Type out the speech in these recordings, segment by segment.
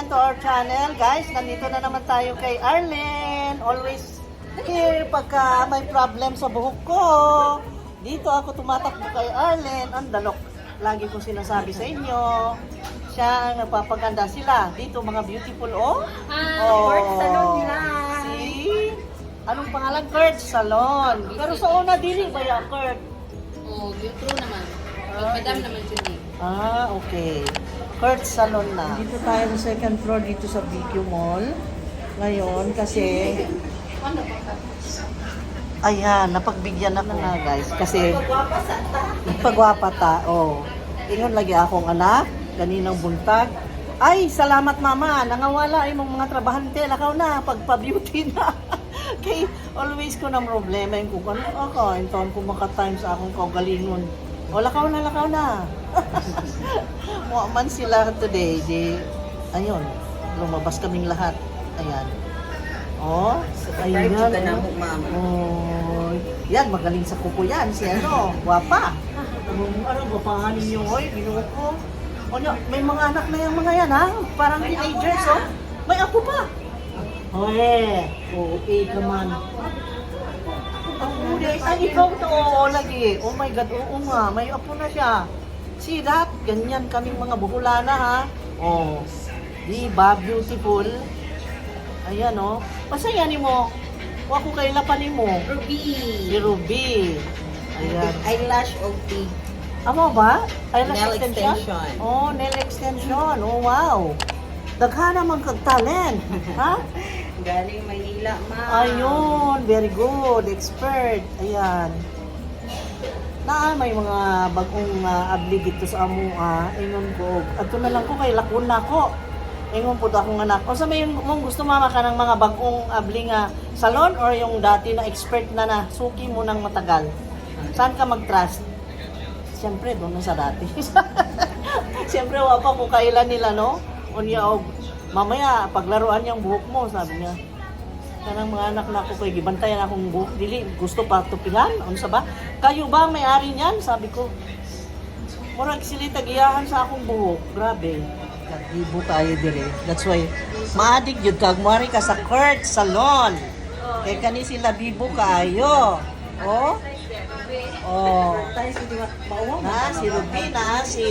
again to our channel. Guys, nandito na naman tayo kay Arlene. Always here pagka may problem sa buhok ko. Dito ako tumatakbo kay Arlene. Ang dalok. Lagi kong sinasabi sa inyo. Siya ang nagpapaganda sila. Dito mga beautiful, oh. Ah, Kurt Salon lang. See? Anong pangalan? Kurt Salon. Pero sa una, dili ba yan, Kurt? Oh, yung true naman. Pag madam naman siya di. Ah, okay. Kurt Salon na. Dito tayo sa second floor dito sa BQ Mall. Ngayon, kasi ayan, napagbigyan ako nga, guys. Kasi pagwapa ta, oh. Ingon lagi akong anak, ganinang buntag. Ay, salamat, mama, nangawala imong mga trabahante, lakaw na, pagpa-beauty na. Kay always ko na problema yung kung ano ako, inton ko maka-time sa akong kaugalingon. O, lakaw na, lakaw na. Wa man sila today, di, ayun, lumabas kaming lahat. Ayan. Oh, ayan. Surprise ka na mo, ma'am. Oh, yan, magaling sa kuko yan. Si ano, gwapa. Ano, gwapahan ninyo, oy, binuo ko. Ano, may mga anak na yung mga yan, ha? Parang teenagers, oh. May apo pa. Oy, oh, eh, ka man. Ang huli, ay, ikaw to, oo, lagi. Oh my God, oo nga, may apo na siya. See that? Ganyan kaming mga buhulana, ha? Oh, di ba, beautiful? Ayan, oh. Basta yan mo. Wa ko kaila pa nimo. Ruby. Si Ruby. Ayan. Eyelash OP. Amo ba? Eyelash Nail extension? extension. Oh, nail extension. Oh, wow. Daghan naman kag talent. Ha? Galing Maynila, ma'am. Ayun, very good. Expert. Ayan. Na may mga bagong abli dito sa amo ah. Ingon ko. Adto na lang ko kay lakon na ko. Ingon po akong anak. O sa may mong gusto, mama, ka ng mga bagong abli nga salon or yung dati na expert na na suki mo ng matagal? Saan ka mag-trust? Siyempre, doon na sa dati. Siyempre, wa pa ko kailan nila, no? Unya, og mamaya, paglaruan niyang buhok mo, sabi niya. Kanang mga anak na ako kay gibantayan akong buhok dili gusto pa tupihan unsa ba kayo ba ang may-ari niyan, sabi ko. Murag sila tagiyahan sa akong buhok, grabe. Nagibo tayo dire, that's why maadik jud kag moari ka sa Kurt Salon kay kani sila bibo kaayo, oh oh. Tayo sa diwa. Mauwaw. Na si Ruby, na si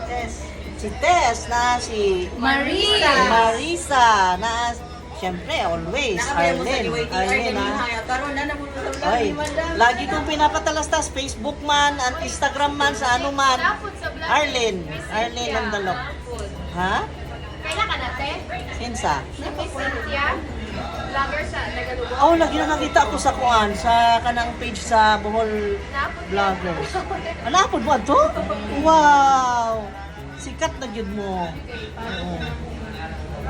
Tess, si Tess, na si Marisa! Marisa, na siyempre always Nakabaya mo sa Arlene. DYTR Arlene, ganin ah. haya. Karon na na mo sa vlog Ay, ni madam. lagi kong pinapatalastas, Facebook man, at Instagram man, sa ano man. Napod sa vlog. Arlene, Arlene ang dalok. Ha? Kailan ka natin? Sinsa? Si Miss Cynthia? Vlogger sa Tagalog. Oh, lagi nakakita ako sa kuan, sa kanang page sa Bohol Napod. Vloggers. Ano, apod mo ato? Wow! Sikat na gyud mo. Oo.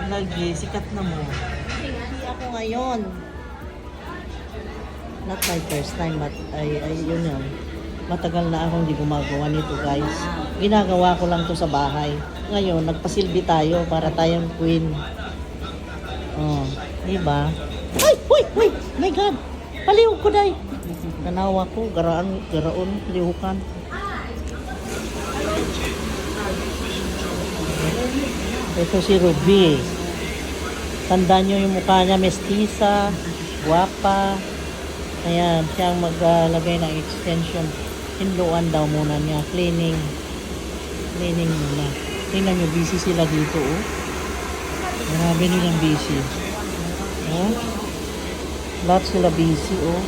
Lagi, sikat na mo. Hindi ako ngayon. Not my first time, but ay, yun yun. Matagal na akong hindi gumagawa nito, guys. Ginagawa ko lang to sa bahay. Ngayon, nagpasilbi tayo para tayong queen. Oh, di ba? Ay, uy, uy, my God. Palihog ko day. Tanawa ko, garaan, garaon, lihukan. Ito si Ruby. Tandaan nyo yung mukha niya, mestiza, guwapa. Ayan, siya ang maglagay ng extension. Hinluan daw muna niya. Cleaning. Cleaning muna. Tingnan nyo, busy sila dito, oh. Grabe nilang busy. Oh. Lahat sila busy, oh.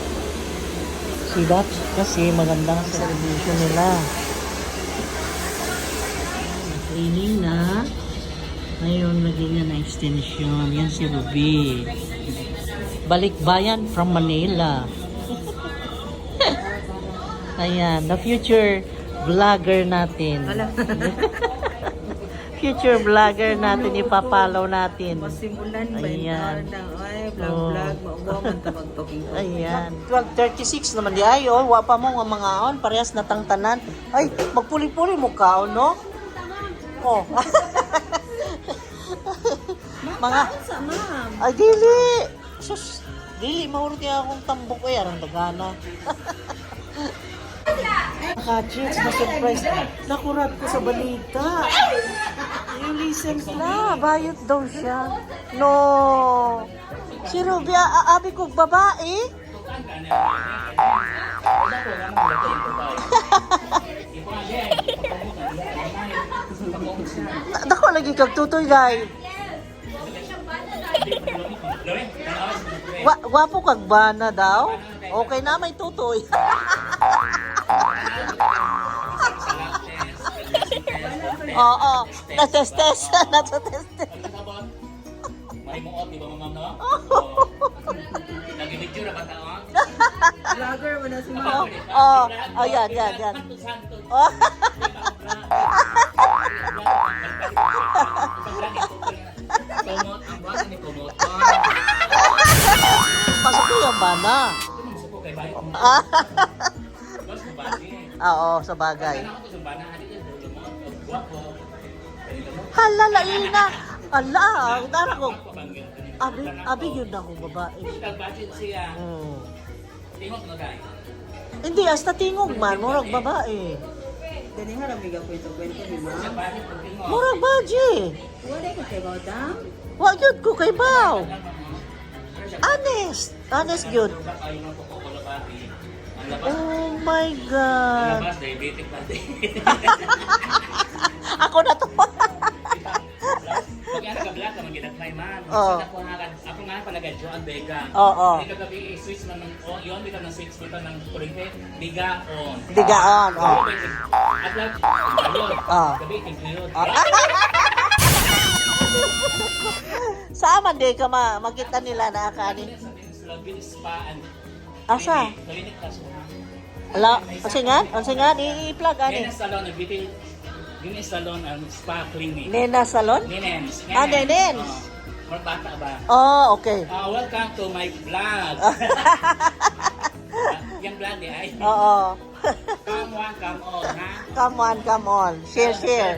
See that? Kasi maganda ang celebration nila. Cleaning na. Ngayon, lagyan niya ng extension. Yan si Ruby. Balikbayan from Manila. Ayan, the future vlogger natin. Future vlogger natin, ipapalaw natin. Pasimulan ba yung Ayan. na ay vlog Oh. vlog mauwaw man ta magtalking. Ayan. 12:36 naman di ay, oh. Wa pa mo nga mga on, parehas na tangtanan. Ay, magpuli-puli mo kaon, no? Oh. Mga Sa ma'am. Ay, dili. Sus, dili maurot niya akong tambok ay arang dagana. Naka-chicks, na surprise. Nakurat ko sa balita. Yung na, bayot daw siya. No. Si Ruby, aabi kong babae. Dako lagi kag tutoy day. Wapo kag bana daw. Okay na may tutoy. Oo, natestes, natestes. Mahimuot, di ba ma'am, no? Nag-video na ba tao? Vlogger mo na si ma'am. Oh, oh, yan, yan, yan. Oh. Kumot, ang buwan ni kumot. Pasok ko yung bana. Suko kay bayo. Ah, Boss, kubali. oo, sa bagay. Ako to sa bana, hali lumot, guwapo. Hala, laina. Ala, dara ko. Abi, abi yun akong babae. Nag-budget siya. Tingog no guys. Hindi, hasta tingog man, murag babae. Dani nga rami ka kwento kwento ni ma'am. Budget pag tingog. Murag baji. Wala ko kay Baudam. Wa gyud ko kay baw. Honest, honest gyud. Ay, mga kukulo ba? Ang labas, Oh my ang God. labas, diabetic pati. Ako na to. Pag ano ka black, ang ginagmay man. Oo. Ako nga, ako nga pala ga Joan Vega. Oo. Hindi kagabi switch man ng oh, yon bitaw ng switch bitaw ng kuryente, biga on. Digaan, oh. At lang, ayun. Ah. Gabi tingkiyod. Ah. Sa man di ka ma makita nila na akani. Sa spa and Asa? Clinic ka sa. Ala, unsa nga? Unsa nga i-plug ani? Nena Salon, beauty Nene Salon and Spa Clinic. Nena Salon? Nenens. Ah, Nenens. Oh, more bata ba? Oh, okay. Ah, welcome to my vlog. Yung vlog ni ay. Oo. Come one, come all, ha? Come on, come on. Share, share.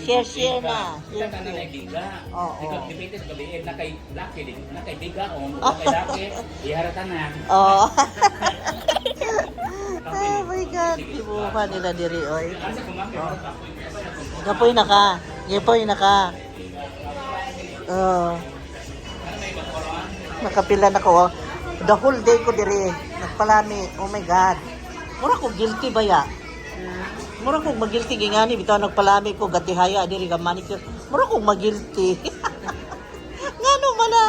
Share, share na. Kita Share, na na share. biga. Oo. Ikaw depende sa gabi na kay lucky din, na kay biga on, o kay lucky, iharatan na. Oo. Oh my God. Ibuha nila diri, oy. Asa kumaki Gapoy na ka. Gapoy na ka. Oo. Nakapila na ko. Oh. The whole day ko diri. Nagpalami. Oh my God. Mura ko guilty ba ya? Mura ko magilty gingani bitaw nagpalami ko gatihaya diri ka manicure. Mura ko magilty. Ngano man na?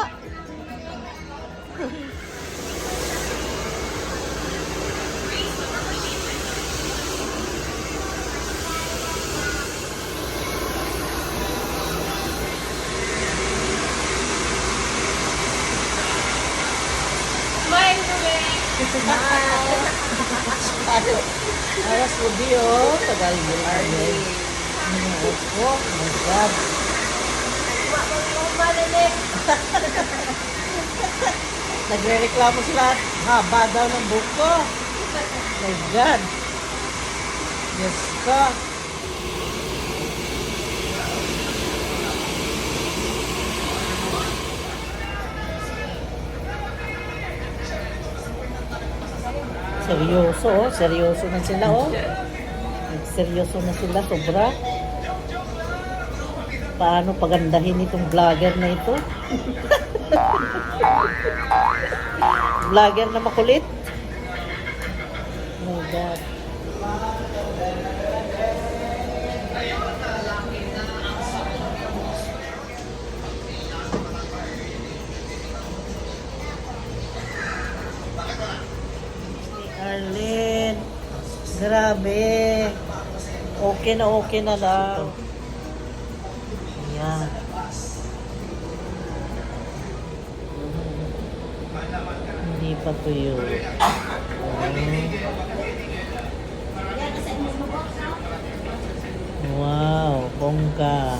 Smile, Ruben! Aras ubi oh, tagal yun. Oh my God. Nagre-reklamo sila. Haba daw ng buhok ko. My God. Diyos ko. Seryoso, oh. Seryoso na sila, oh. Seryoso na sila, sobra. Paano pagandahin itong vlogger na ito? Vlogger na makulit. Oh my God. Arlene, grabe. Okay na lang. Ayan. Hindi pa tuyo. Wow, bongga.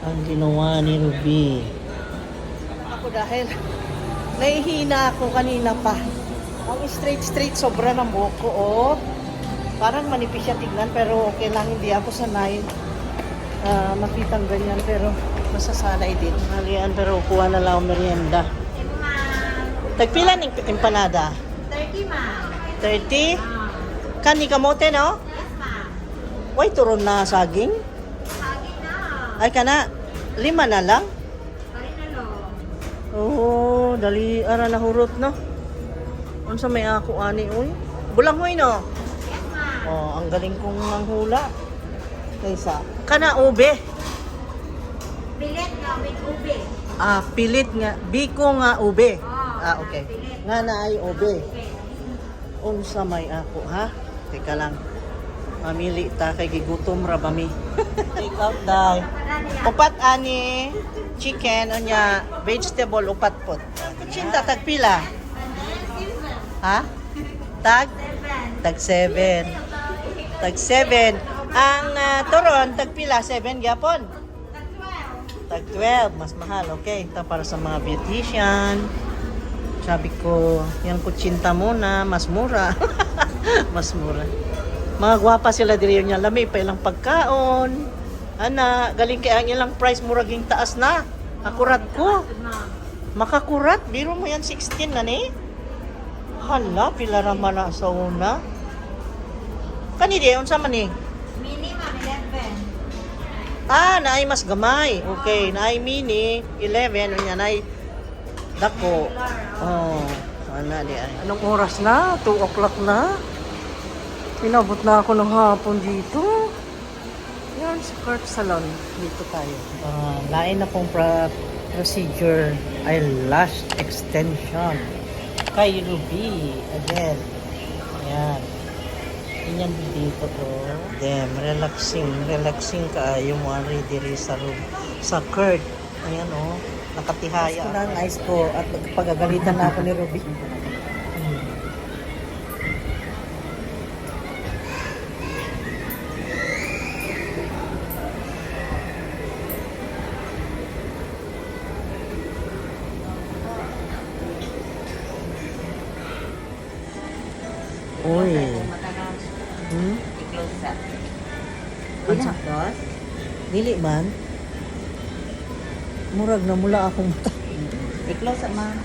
Ang ginawa ni Ruby. Ako dahil nahihina ako kanina pa. Ang straight-straight sobra ng buhok ko, oh. Parang manipis siya tignan, pero okay lang. Hindi ako sanay makitang ganyan, pero masasanay din. Halian, pero kuha na lang ang merienda. Tagpila ng empanada? 30, ma'am. 30? Kani kamote, no? Yes, ma'am. Way, turon na saging. Saging na. Ay kana lima na lang. Oo, dali ara na hurot no. Unsa may ako ani oy? Bulanghoy no. Oh, ang galing kong manghula. Kaysa kana ube. Pilit nga with ube. Ah, pilit nga biko nga ube. Oh, Ah, okay. pilit. Nga na ay ube. Ube. Unsa may ako ha? Teka lang. Mamili ta kay gigutom ra ba mi? Take out dai. Upat ani chicken unya vegetable upat pot. Kutsinta tagpila. Ha? Tag? Tag 7. Tag 7. Ang turon tagpila 7 gyapon. Tag 12, mas mahal. Okay, ito para sa mga beautician. Sabi ko, yung kutsinta muna, mas mura. Mas mura. Mga gwapa sila diri niya, lami pa ilang pagkaon. Ana, galing kay ang ilang price muraging taas na. Akurat ko. Makakurat, biro mo yan 16 na ni. Hala, pila ra man na sa una. Kani di unsa man ni? Mini, ma'am, 11. Ah, naay mas gamay. Okay, naay mini 11 unya naay dako. Oh, ana di ay. Anong oras na? 2 o'clock na. Inabot na ako ng hapon dito. Yan, sa Kurt Salon. Dito tayo. Ah, lain na pong procedure ay lash extension. Kay Ruby. Again. Ayan. Ganyan dito ko. Damn, relaxing. Relaxing kaayo mo ari diri sa room. Sa Kurt. Ayan oh. Nakatihaya. Ko na ang eyes ko at pagagalitan na ako ni Ruby. Uy. I-close sa. Ano? Boss? Dili man. Murag na mula akong mata. I-close sa, ma'am.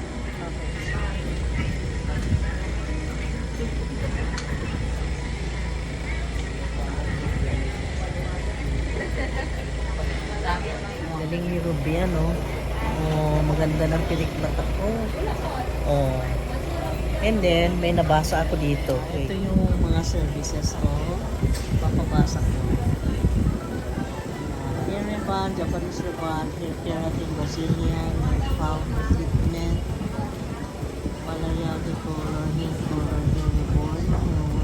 Galing ni Ruby, ano? Oh, maganda ng pilikmata ko. Oh. And then, may nabasa ako dito. Ito yung mga services ko. Papabasa ko. Hair rebond, Japanese rebond, hair keratin, Brazilian, hair powder treatment, Malaya color, hair color, hair reborn. Oh,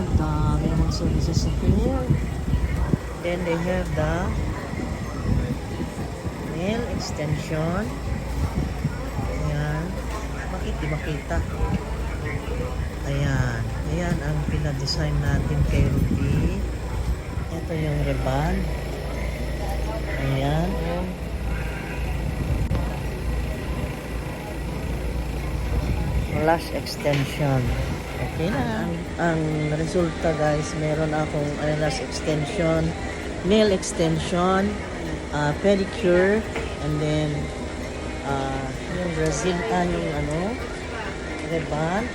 ang dami mga services sa hair. Then they have the nail extension. Ayan. Bakit di makita? Ayan. Ayan ang pinadesign natin kay Ruby. Ito yung ribbon. Ayan. Lash extension. Okay na. Ang resulta guys, meron akong eyelash extension, nail extension, pedicure, and then yung Brazil, yung ano, rebond,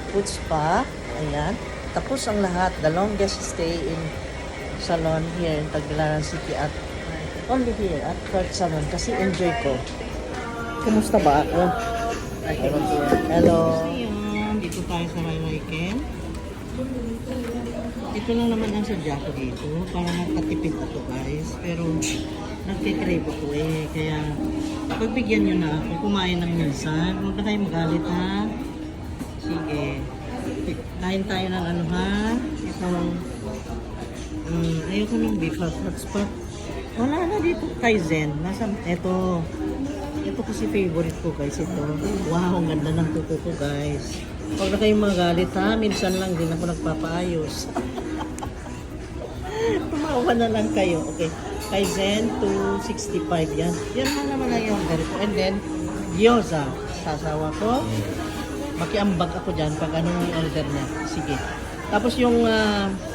foot spa, ayan. Tapos ang lahat, the longest stay in salon here in Tagbilaran City at only here at Kurt Salon kasi enjoy ko. Kumusta ba ako? Hello. Dito tayo sa Rayraiken. Ito lang naman ang sadya ko dito para makatipid ako guys. Pero nagkikrave ako eh. Kaya pagbigyan nyo na ako kumain ng minsan. Huwag na kayo magalit ha. Sige. Kain tayo ng ano ha. Itong ayoko ng beef hot spot. Wala na dito kay Zen. Nasa, eto. Ito kasi favorite ko guys. Ito. Wow, ang ganda ng kuko ko guys. Huwag na kayong magalit ha. Minsan lang din ako nagpapaayos. Tumawa na lang kayo. Okay. Kay Zen, 265 yan. Yan lang naman ang yung order ko. And then, gyoza. Sasawa ko. Makiambag ako dyan pag anong order niya. Sige. Tapos yung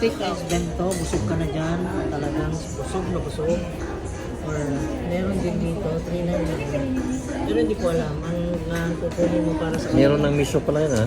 take out bento, busog ka na dyan. Talagang busog na busog. Or meron din dito, 399. Pero hindi ko alam ang kukunin mo para sa Meron ng miso pala yun ha.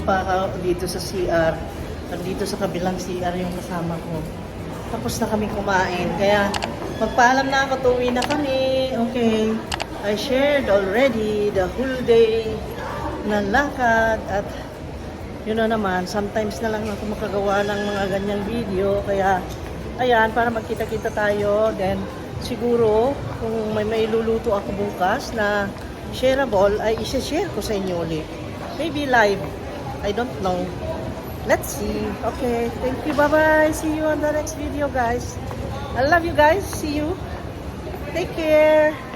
pa ako dito sa CR. Nandito sa kabilang CR yung kasama ko. Tapos na kami kumain. Kaya magpaalam na ako, tuwi na kami. Okay. I shared already the whole day na lakad at yun na naman, sometimes na lang ako makagawa ng mga ganyang video. Kaya, ayan, para magkita-kita tayo. Then, siguro, kung may mailuluto ako bukas na shareable, ay isa-share ko sa inyo ulit. Maybe live. I don't know. Let's see. Okay, thank you. Bye-bye. See you on the next video, guys. I love you guys. See you. Take care.